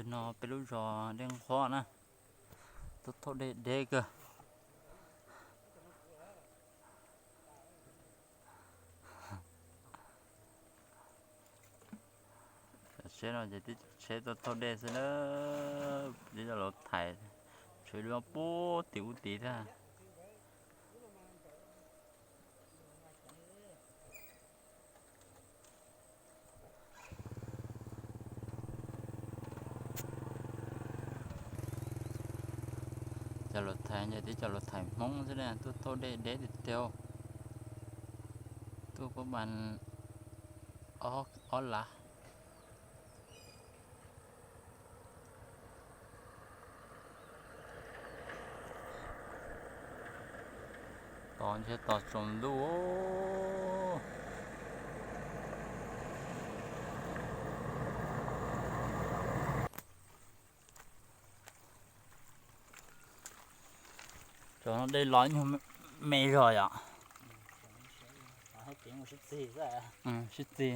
No peb lub zos Dej Nqhuab na, tuaj thauj dej deb kawg. Tsheb no ces tib tsheb tuaj thauj dej xwb na, tib co laus thais, tshuav lub pub tim ub tid thiab. Cov laus thais ces tib cov laus thais Hmoob xwb na, tuaj thauj dej deb tiag tiag. Tuaj puab mas ob lav. Tos ntshe tos tsaus ntuj. Cov no dej los nyuag me zog yom. Sib txig.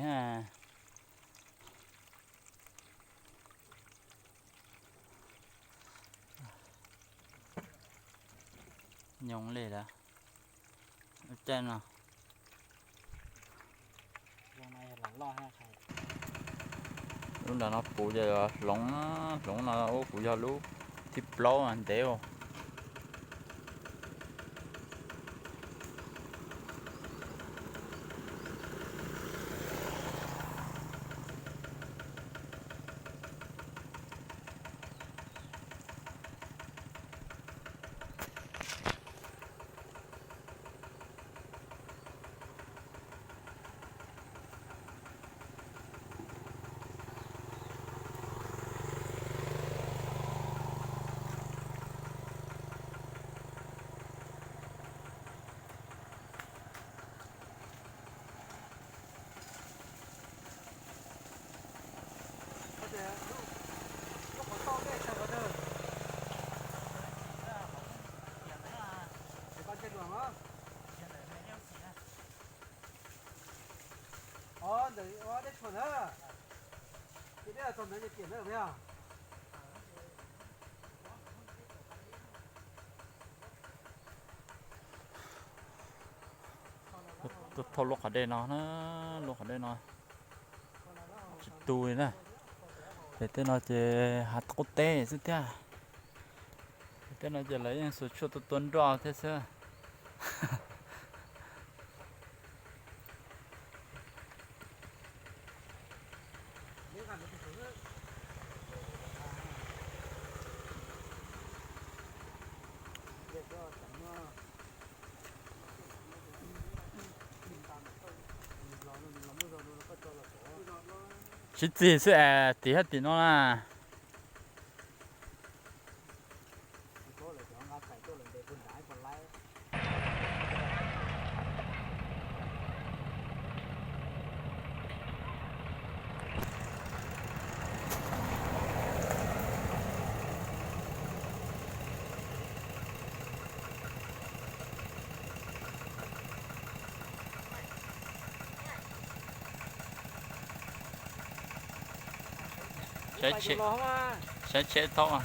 Nyoos li lawm. Lub caij no, lub nram no puv ces hloov, hloov no ub kuv yog lub thib plaub ntev. Ntawm dej tshuam ntawd, ces dej los txog ntawd ces tiam ntawd yog. Tuaj thauj lub qhov dej no na, lub qhov dej no tsis tu li na. Ces tej no ces hav qub teb xwb thiab. Tej no ces lawv yeej xuas tshuaj tua tua nroj thiab xwb. Sib txig xwb es, tim hab tim no na. Saib tsheb thaub.